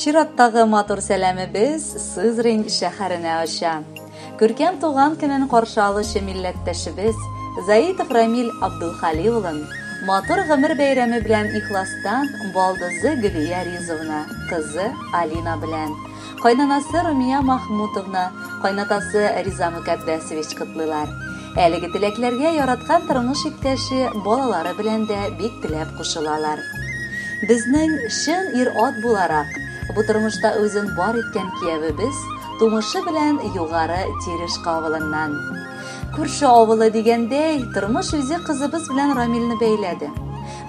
Чираттагы матур сәламебез Сызрань шәһәренә оча. Күркәм туган көнен каршы алучы милләттәшебез Заитов Рамил Абдулхалил улын матур гомер бәйрәме белән ихластан балдызы Гөлия Ризовна, кызы Алина белән, кайнанасы Румия Махмутовна, кайнатасы Риза Мөкәддәсович котлыйлар. Әлеге теләкләргә яраткан тормыш иптәше балалары белән дә бик теләп кушылалар. Безнең чын ир-ат буларак, бу тормышта үзен бар иткән киявебез тумышы белән Югары Терешка авылыннан. Күрше авылы дигәндәй, тормыш үзе кызыбыз белән Рамилне бәйләде.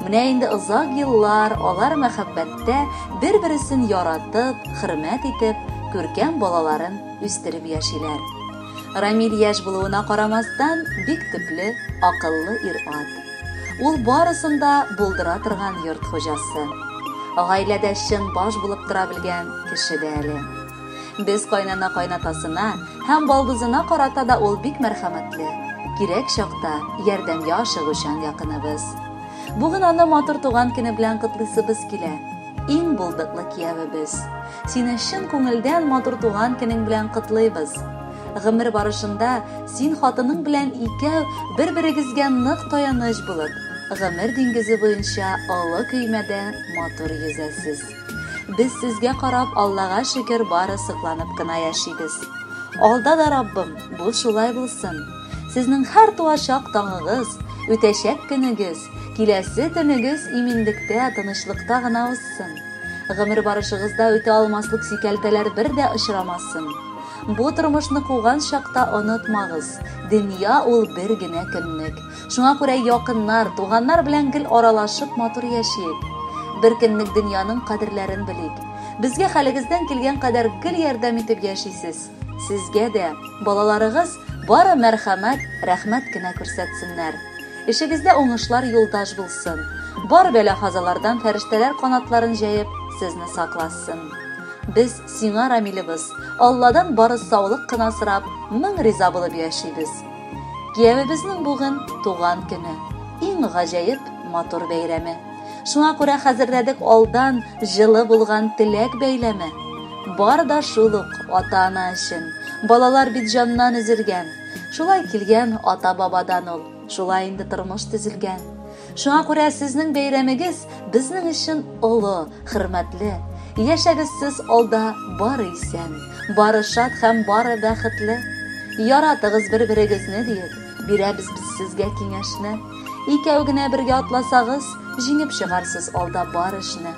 Менә инде озак еллар алар мәхәббәттә бер-бересен яратып, хөрмәт итеп, күркәм балаларын үстереп яшиләр. Рамил яшь булуына карамастан, бик төпле, акыллы ир-ат. Ул барысын да булдыра торган йорт хуҗасы. Гаиләдә чын баш булып тора белгән кеше дә әле. Без кайнана кайнатасына һәм балдызына карата да ул бик мәрхәмәтле, кирәк чакта ярдәмгә ашыгучан якыныбыз. Бүген аны матур туган көне белән котлыйсыбыз килә. Иң булдыклы киявебез. Сине чын күңелдән матур туган көнең белән котлыйбыз. Гомер барышында син хатының белән икәү бер-берегезгә нык таяныч булып, гомер диңгезе буенча олы көймәдә матур йөзәсез. Без сезгә карап, Аллага шөкер, бары сокланып кына яшибез. Алда да, Раббым, бу шулай булсын. Сезнең һәр туачак таңыгыз, үтәчәк көнегез, киләсе төнегез иминлектә, тынычлыкта гына узсын. Гомер барышыгызда үтә алмаслык сикәлтәләр бер дә очрамасын. Бу тормышны куган чакта онытмагыз, дөнья ул бер генә көнлек. Шуңа күрә якыннар, туганнар белән гел аралашып матур яшик. Бер көнлек дөньяның кадерләрен белик. Безгә хәлегездән килгән кадәр гел ярдәм итеп яшисез. Сезгә дә балаларыгыз бары мәрхәмәт, рәхмәт кенә күрсәтсеннәр. Эшегездә уңышлар юлдаш булсын. Бар бәла-хазалардан фәрештәләр канатларын җәеп, сезне сакласын. Без сиңа, Рамилебез, Алладан бары саулык кына сорап, мең риза булып яшибез. Киявебезнең бүген туган көне, иң гаҗәеп матур бәйрәме. Шуңа күрә хәзерләдек алдан җылы булган теләк бәйләме. Бар да шул ук ата-ана өчен. Балалар бит җаннан өзелгән. Шулай килгән ата-бабадан ул, шулай инде тормыш төзелгән. Шуңа күрә сезнең бәйрәмегез безнең өчен олы, хөрмәтле. Яшәгез сез алда бары исән, бары шат һәм бары бәхетле. Яратыгыз бер-берегезне диеп, бирәбез без сезгә киңәшне. Икәү генә бергә атласагыз, җиңеп чыгарсыз алда бар эшне.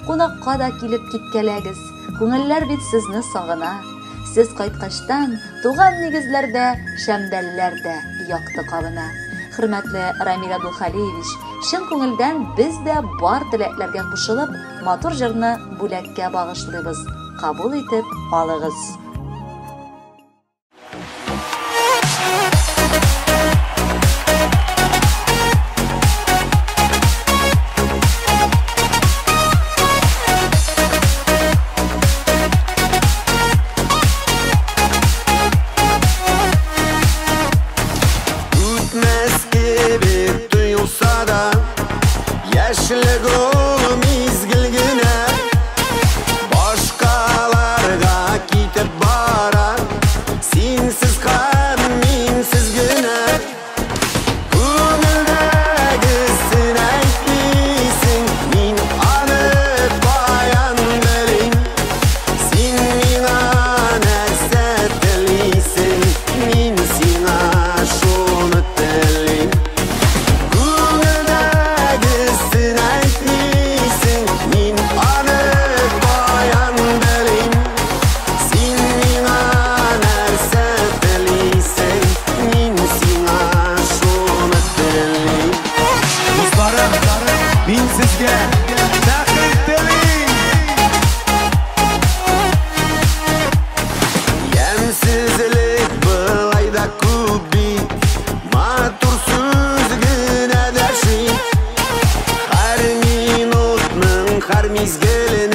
Кунакка да килеп киткәләгез, күңелләр бит сезне сагына. Сез кайткачтан туган нигезләрдә шәмдәлләр дә якты кабына. Хөрмәтле Рамил Абдулхалиевич, чын күңелдән без дә бар теләкләргә кушылып, матур җырны бүләккә багышлыйбыз. Кабул итеп алыгыз. Үтмәс кебек тоелса да, яшьлек ул мизгел генә. Башкаларга китеп бара, синсез һәм минсез генә. Күңелдәгесен әйтмисең, мин аны каян белим? Син миңа нәрсә телисең, мин сиңа шуны телим. Күңелдәгесен әйтмисең, мин аны каян белим? Син миңа нәрсә телисең, мин сиңа шуны телим. Дусларым, мин сезгә бәхет телим. Ямьсезлек былай да күп бит, матур сүз генә дәшми. Һәр минутның, һәр мизгеленең